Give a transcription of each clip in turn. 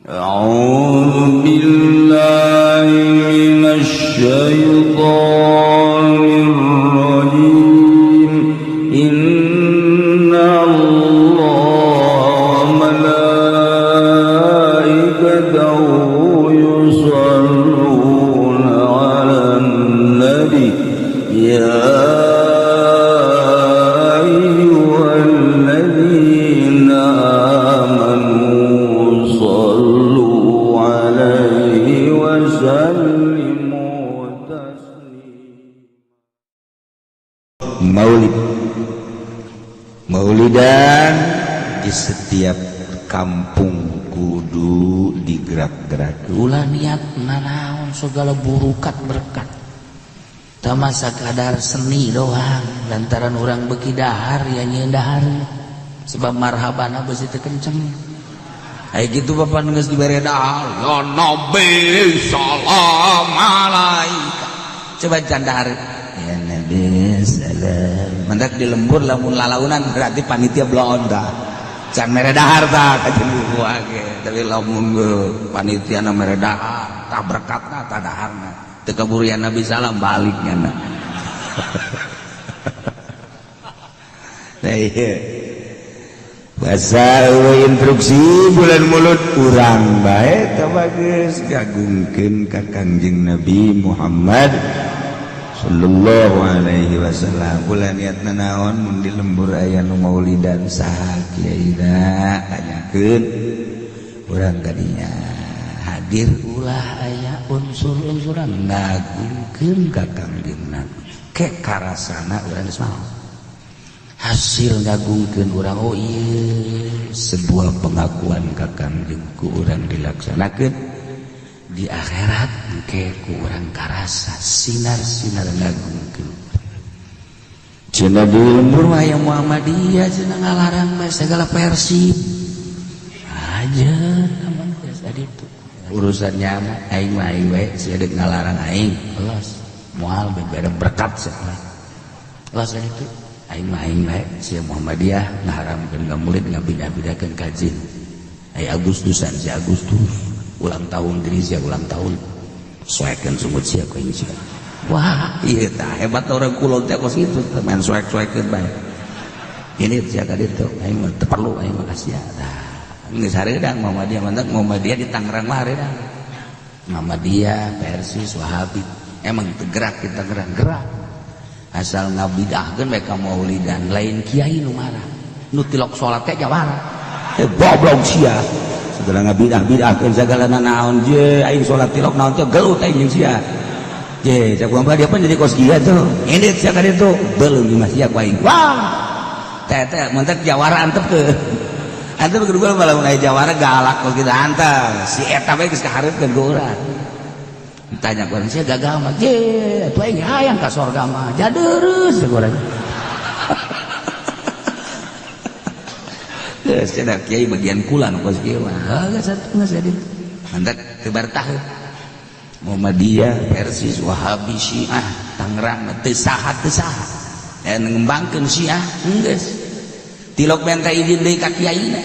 أعوذ بالله من الشيطان الرجيم. إن الله وملائكته يصلون على النبي يا أيها الذين آمنوا صلوا عليه وسلموا تسليما. Maulid, Maulidan di setiap kampung kudu digerak-gerak. Ulah niat nanaon segala burukat berkat tama sakadar seni doang, lantaran orang beki dahar ya nyeun dahar sebab marhabana beusi teu kenceng. Aya gitu, bapak geus dibere dahar, ya Nabi salam alaika, coba can dahar, ya Nabi salam. Mendak di lembur lamun lalaunan berarti panitia blon dah, can mere dahar tah kajen ge. Tapi lamun panitia na mere dahar tah, berkatna tah, daharna teu kaburu ya Nabi salam balik nyana. Nah, iya. Bahasa instruksi bulan mulut urang bae tah bagus gagungkeun ka Kangjeng Nabi Muhammad sallallahu alaihi wasallam. Ulah niat nanaon. Mun di lembur aya nu maulidan, saha kiaina, tanyakeun urang kadinya hadir. Ulah aya unsur-unsuran, ngagungkeun ka Kangjeng Nabi ke karasana urang geus mau hasil ngagungkeun urang. Oh iya, sebuah pengakuan ka Kangjeng ku urang dilaksanakeun di akhirat engke ku urang karasa sinar-sinar ngagungkeun. Cenah di lembur mah aya Muhammadiyah cenah ngalarang mah segala Persib aja aman geus tadi itu urusannya mah aing mah aing we sia deuk ngalarang aing los moal beda berkat sia los itu aing mah aing we sia Muhammadiyah ngaharamkeun ka murid ngabida-bidakeun kajin aya Agustusan si Agustus ulang tahun diri sia ulang tahun soekeun sungut sia ku aing sia. Wah iya tah hebat orang kulon teh kos kitu main soek-soekeun bae ini sia ka ditu aing mah teu perlu aing mah ka sia tah geus hareudang Muhammadiyah. Mantak Muhammadiyah di Tangerang mah hareudang Muhammadiyah, Persis, Wahabi emang teu gerak di Tangerang, gerak asal ngabidahkeun mereka maulidan. Lain kiai nu marah, nu tilok salat teh jawara. Eh, goblok sia, segala ngabidah-bidahkeun segala nanaon je aing salat tilok naon teh gelut aing jeung sia je. Cak urang dia pun jadi kos kieu tuh ini sia ka ditu belum di sia ku aing. Wah teh teh mantak jawara antep ke antep ke gua malah aya jawara galak kos kitu antep si eta bae geus kahareupeun ku urang. Tanya ku urang sia gagal mah je atuh aing hayang ka sorga mah jadeurus ku urang. Geus cenah kiai bagian kula nu kos kieu mah. Heuh geus atuh geus jadi mantak teu bartah. Muhammadiyah, Persis, Wahabi, Syiah Tangerang teu saha teu saha dan ngembangkeun Syiah geus tilok minta izin deui ka kiaina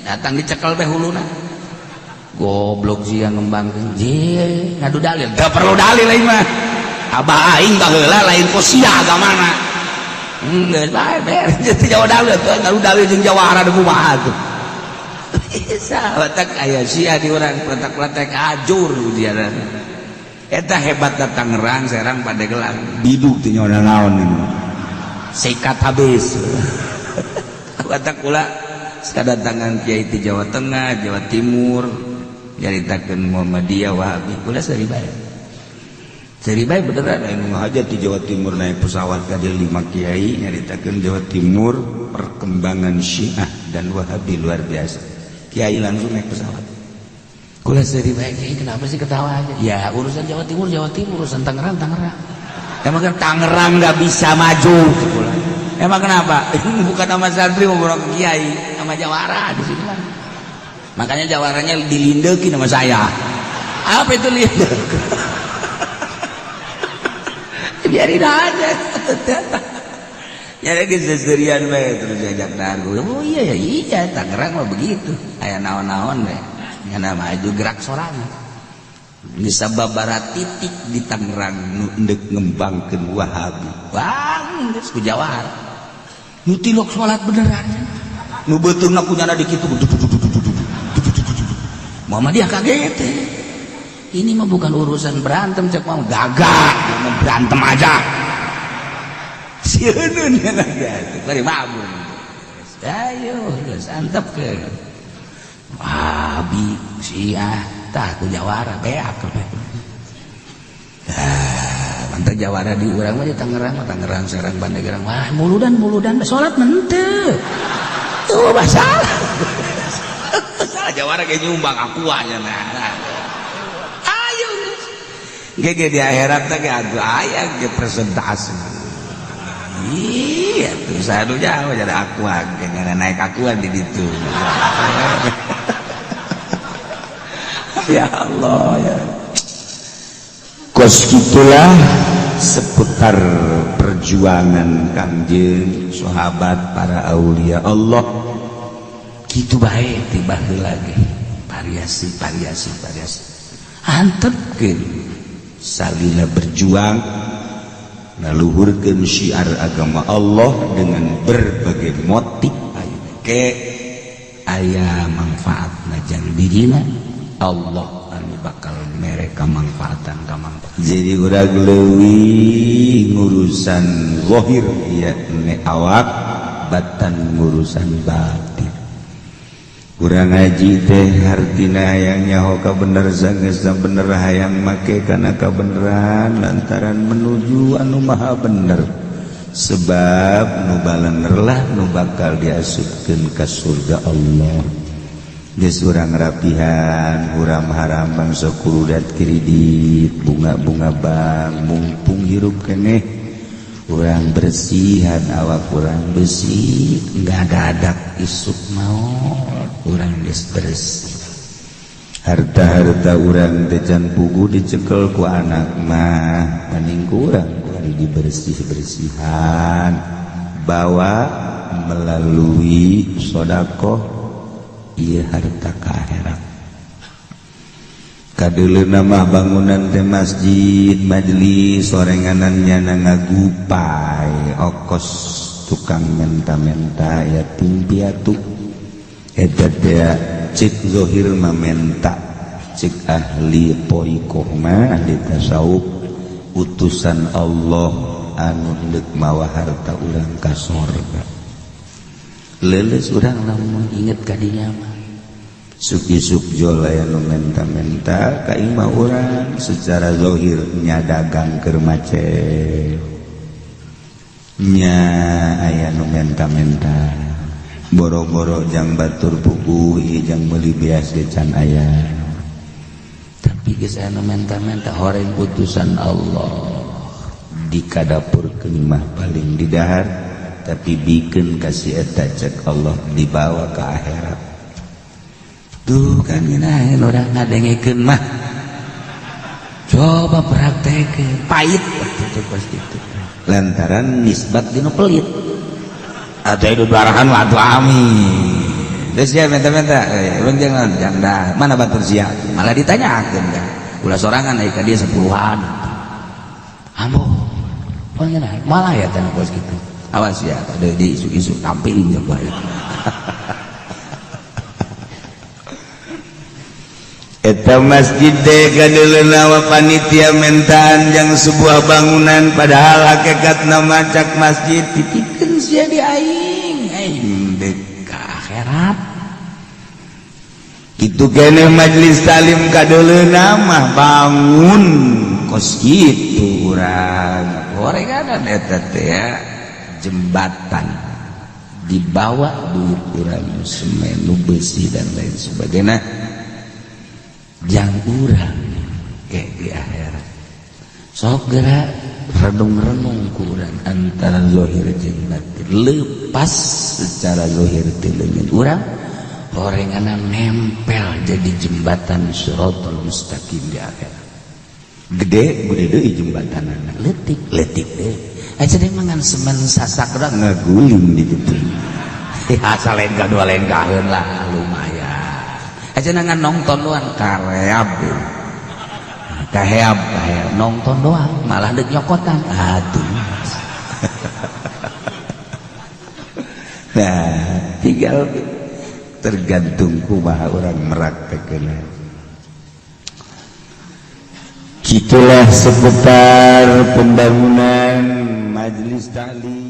datang dicekel bae huluna. Goblok sia ngembangkeun je ngadu dalil gak perlu dalil aing mah abah aing baheula lain kos sia agamana geus bae beres teu jauh dalil tuh ngadu dalil jeung jawara deui kumaha tuh bisa batak aya sia di urang pletak-pletek ajur ujian eta hebat. Tangerang, Serang, Pandeglang biduk teh nyaona naon ini sikat habis. Batak kula kedatangan kiai di Jawa Tengah, Jawa Timur nyaritakeun Muhammadiyah, Wahabi, kula seuri bae seuri bae beneran. Aing ngahaja di Jawa Timur naik pesawat ka dieu 5 kiai nyaritakeun Jawa Timur perkembangan Syiah dan Wahabi luar biasa. Kiai langsung naik pesawat. Kula seuri bae. Kiai kenapa sih ketawa aja? Ya urusan Jawa Timur Jawa Timur, urusan Tangerang Tangerang. Emang kan Tangerang nggak bisa maju kula. Emang kenapa? Bukan sama santri mau ke kiai sama jawara di sini kan. Makanya jawaranya dilindekin sama saya. Apa itu lindek? Biarin aja. Ya lagi seserian bae terus diajak dahar. Oh iya ya iya Tangerang mah begitu. Aya naon-naon we. Ngana maju gerak sorangan. Geus sababaraha titik di Tangerang nu endek ngembangkeun Wahabi. Bang geus ku jawara. Nu tilok salat beneran. Nu beuteungna kunyana di kitu. Muhammadiyah kaget. Ini mah bukan urusan berantem cek mah gagah, mau berantem aja. Sieun nya lagi bari mabur. Ayo geus antepkeun. Wahabi Syiah tah ku jawara beak. Tah mantap jawara di urang mah di Tangerang mah Tangerang Serang Pandeglang. Wah muludan salat henteu. Tuh masalah. Salah jawara ge nyumbang aku nya nah. Ayo geus. Ge di akhirat teh ge atuh aya ge presentasi. Iya tuh sadu jauh jadi akuan kayaknya naik akuan di ditu. Ya Allah ya. Kos gitulah seputar perjuangan Kangjeng sahabat para aulia Allah. Gitu bae tiba lagi variasi variasi variasi. Antepkeun salila berjuang ngaluhurkeun syiar agama Allah dengan berbagai motif ke aya manfaatna jang dirina Allah anu bakal mere kamanfaatan kamanfaatan. Jadi urang leuwih ngurusan zahir ya ne awak batan ngurusan batin. Urang ngaji teh hartina hayang nyaho ka bener sanggeus bener hayang make kana kabeneran lantaran menuju anu maha bener. Sebab nu balener lah nu bakal diasupkeun ka surga Allah. Geus urang rapihan, urang haram bangsa kurudat kredit, bunga-bunga bank mumpung hirup keneh. Urang bersihan awak urang bersih, enggak ada adak isuk maot, urang geus bersih. Harta-harta urang teh can pugu dicekel ku anak mah, mending ku urang kuari dibersih-bersihan. Bawa melalui sedekah ieu harta ka akhirat. Kadeuleuna mah bangunan teh masjid, majelis, sorenganan nyana ngagupai, okos tukang menta-menta yatim piatu. Eta teh cek zahir mah menta, cek ahli thariqah mah ahli tasawuf utusan Allah anu deuk mawa harta urang ka sorga. Leuleus urang lamun inget ka dinya mah. Suk-isuk jol aya nu menta-menta ka imah urang secara zahir nya dagang keur macet. Nya aya nu menta-menta boro-boro jang batur puguh ieu jang meuli beas ge can aya. Tapi geus aya nu menta-menta horeng utusan Allah dikadapurkeun mah paling didahar tapi bikeun ka si eta cek Allah dibawa ke akhirat. Tuh kan ngeunaheun urang ngadengekeun mah. Coba praktekeun, pahit atuh pas kitu. Lantaran nisbat dinu pelit. Atuh hidup barahan mah atuh amin. Geus ya menta-menta, urang jangan janda, mana batur sia? Malah ditanyakeun kan. Ulah sorangan ai ka dia 10-an. Ambo. Poe ngeunah, malah ya tanah kos kitu. Awas ya, ada di isu-isu tampilin jeung bae. Eta masjid teh kadeuleuna wa panitia mentaan jang sebuah bangunan padahal hakikatna mah cak masjid titikeun sia di aing aing deuk ka akhirat. Kitu keneh majelis taklim kadeuleuna mah bangun kos kitu urang gorenganan eta teh ya jembatan dibawa duit urang semen besi dan lain sebagainya jang urang kayak di akhirat sok gerak renung-renung ku urang antara zahir jeung batin lepas secara zahir teh leungeun urang horenganna nempel jadi jembatan siratal mustaqim di akhirat. Gede gede deui jembatanana leutik leutik deui Aja deh mangan semen sasak doang ngaguling di ditu. Ya salengkah dua lengkaheun lah lumayan. Aja ngan nonton doang kareab. Kaheab, kaheab nonton doang malah dek nyokotan. Aduh. Nah, tinggal tergantung kumaha orang meraktekeun. Gitulah seputar pembangunan majelis taklim.